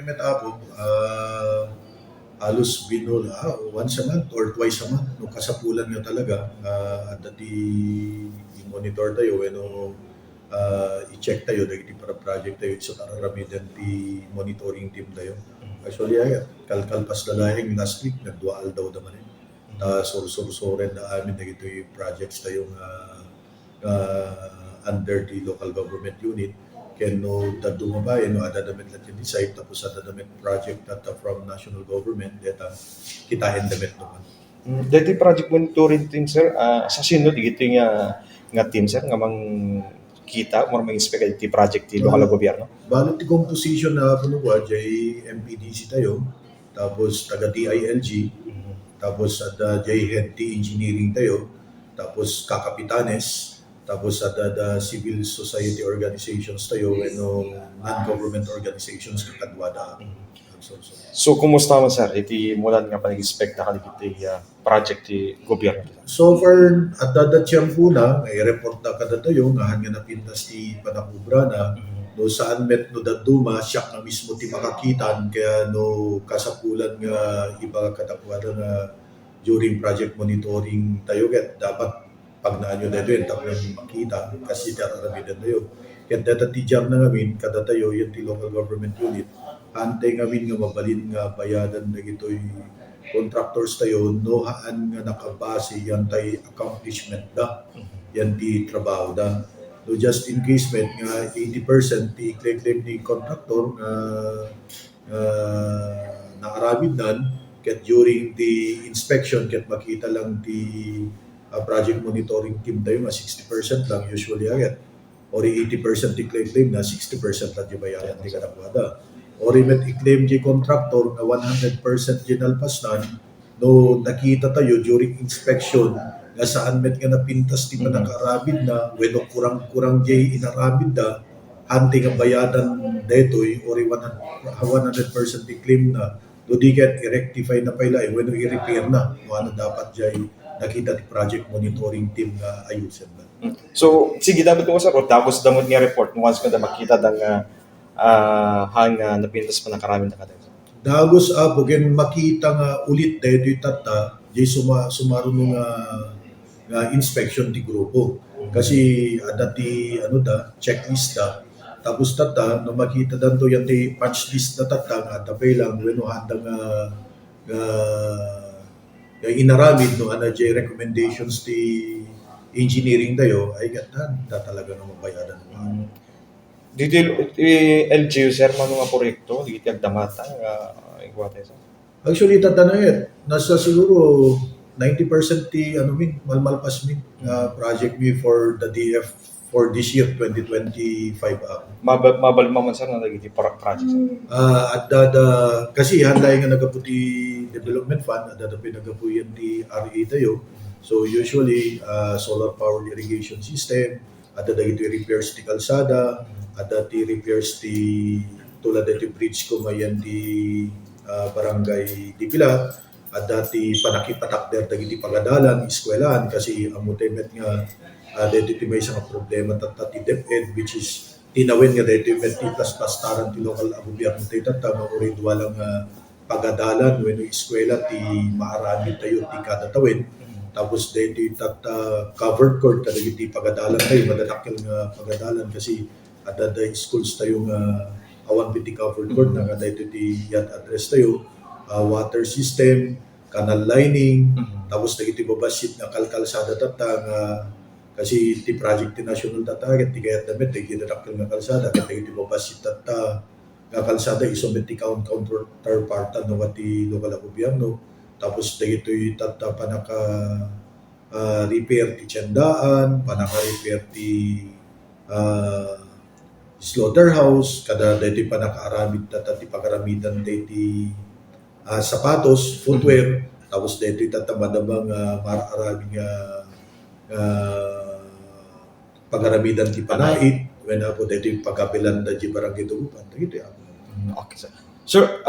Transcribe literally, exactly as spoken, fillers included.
Met Apo, ah, halos binula, ah, once a month or twice a month, no kasapulan nga talaga, ah, adda ti i-monitor tayo, wenno, ah, i-check tayo, dagiti para project tayo, isu ti ar-aramiden ti monitoring team tayo. Actually, ay, kalkalpas da laeng last week, nagdua aldaw da manen. Ta sursursuren da amin dagitoy projects tayo nga, nga under the local government unit. Ken no dadduma babaen, no adda da met latta ti site, tapos adda da met project tatta from national government, deta kitaen da met no. Mm, dagiti project monitoring team, sir, ah, sa sino dagiti nga, nga team, sir, nga mangkita or mang-inspect iti project ti lokal a gobyerno? Bale ti composition na kuno kua, jay M P D C tayo, tapos taga D I L G, Mhm. tapos adda jay head ti engineering tayo, tapos kakapitanes, tapos adda da civil society organizations tayo, wenno non-government organizations kakaduada. Mhm. So, so. So, kumusta man, sir, iti mulan nga panag-inspect na kadagiti, ah, project ti gobyerno? So far, adda da tiempo na, nga i-report da kadatayo, nga han nga napintas ti panakubra na, Mhm. no saan met no dadduma, siak nga mismo ti makakitan, kaya no kasapulan nga ibaga kadakuada nga during project monitoring tayo, ket dapat pagnaanyo daytoy, tapno makita, kasi ti ar-aramiden tayo. Ket dayta ti diar na ngamin, kadatayo, yan ti local government unit, hantay ngamin nga mabalin nga bayadan dagitoy contractors tayo, no haan nga nakabase yan tay accomplishment da, yan ti trabaho da. No, just in case met nga eighty percent ti i-claim ni contractor nga, nga naaramidnan, ket during the inspection, ket makita lang ti, ah, project monitoring team tayo nga sixty percent lang usually, ah, ket or eighty percent ti claim na, sixty percent lang ti bayaran ti kadakuada. Or met i-claim ti contractor nga one hundred percent ti nalpasnan, no nakita tayo during inspection nga saan met nga napintas ti Mm. panakaramid na, wenno kurang-kurang jay inaramid da, hantay nga bayadan daytoy, or one hundred, one hundred percent ti claim na, no di ket i-rectify na pay laeng, wenno i-repair na, no, ano dapat jay nakita ti project monitoring team nga ayusen na. Mm. So, sige, dapat ko, sir, o dagus damot nga report once nga da makita da nga, ah, han nga napintas panakaramid na kadagsa. Dagus, Apo, ken makita nga ulit daytoy tatta, jay suma-, sumaruno nga, nga inspection ti grupo. Kasi adda ti, ano da, checklist da. Tapos tatta, no makita danto yan ti punch list na tatta, nga adda pay lang, wenno handa nga, nga, nga inaramid, no, ano, jay recommendations ti engineering tayo, ay, gatan, da talaga nga mabayadan. Mm. Dito, eh, L G U, sir, mano nga proyekto, dito agdamatan nga, ah, iguatay, sir? Actually, tatta na yet. Nasa siguro ninety percent ti, ano, min, malmalpas min, nga project mi for the D F for this year, twenty twenty-five, ah. Mabal-, mabalin man, sir, nga dagiti pro-, project, sir? Ah, adda da, kasi han laeng nga naggapu ti development fund, adda da pinaggapuyan ti R A tayo. So, usually, ah, solar powered irrigation system, adda dagiti repairs ti kalsada, adda ti repairs ti tulad dagiti bridge ko mayan ti, ah, Barangay Dipilat, adda ti panakipatakder dagiti pagadalan, eskwelahan, kasi ammo tay met nga, ah, daytoy ti maysa nga problema tatta ti DepEd, which is tinawen nga daytoy met ti plasplastaran ti lokal a gobyerno tayo tatta, nga uray dua lang nga pagadalan wenno eskwela ti maaramid tayo ti kada tawen. Tapos daytoy tatta covered court kadagiti pagadalan tayo, madadakkel nga pagadalan kasi adda da schools tayo nga awan pay ti covered court na nga daytoy ti iyat-address tayo, ah, water system, canal lining, Mhm. tapos dagiti babassit nga kalkalsada tatta nga kasi ti project ti national tatta ket ti kayat da met dagiti dakkel nga kalsada ket dagiti babassit tatta nga kalsada isu met ti kaun-, counterpart no, ti lokal a gobyerno. Tapos dagitoy tatta panaka, ah, repair ti tiendaan, panaka-repair ti, ah, slaughterhouse, kada daytoy panakaaramid tatta ti pagaramidan daytoy, ah, sapatos, footwear, tapos daytoy tatta madama nga mar-aramid nga, nga pagaramidan ti panait, wenno apo daytoy pagabilan da di barangay Dagupan, dagitoy apo. Mm, okay, sir. Sir,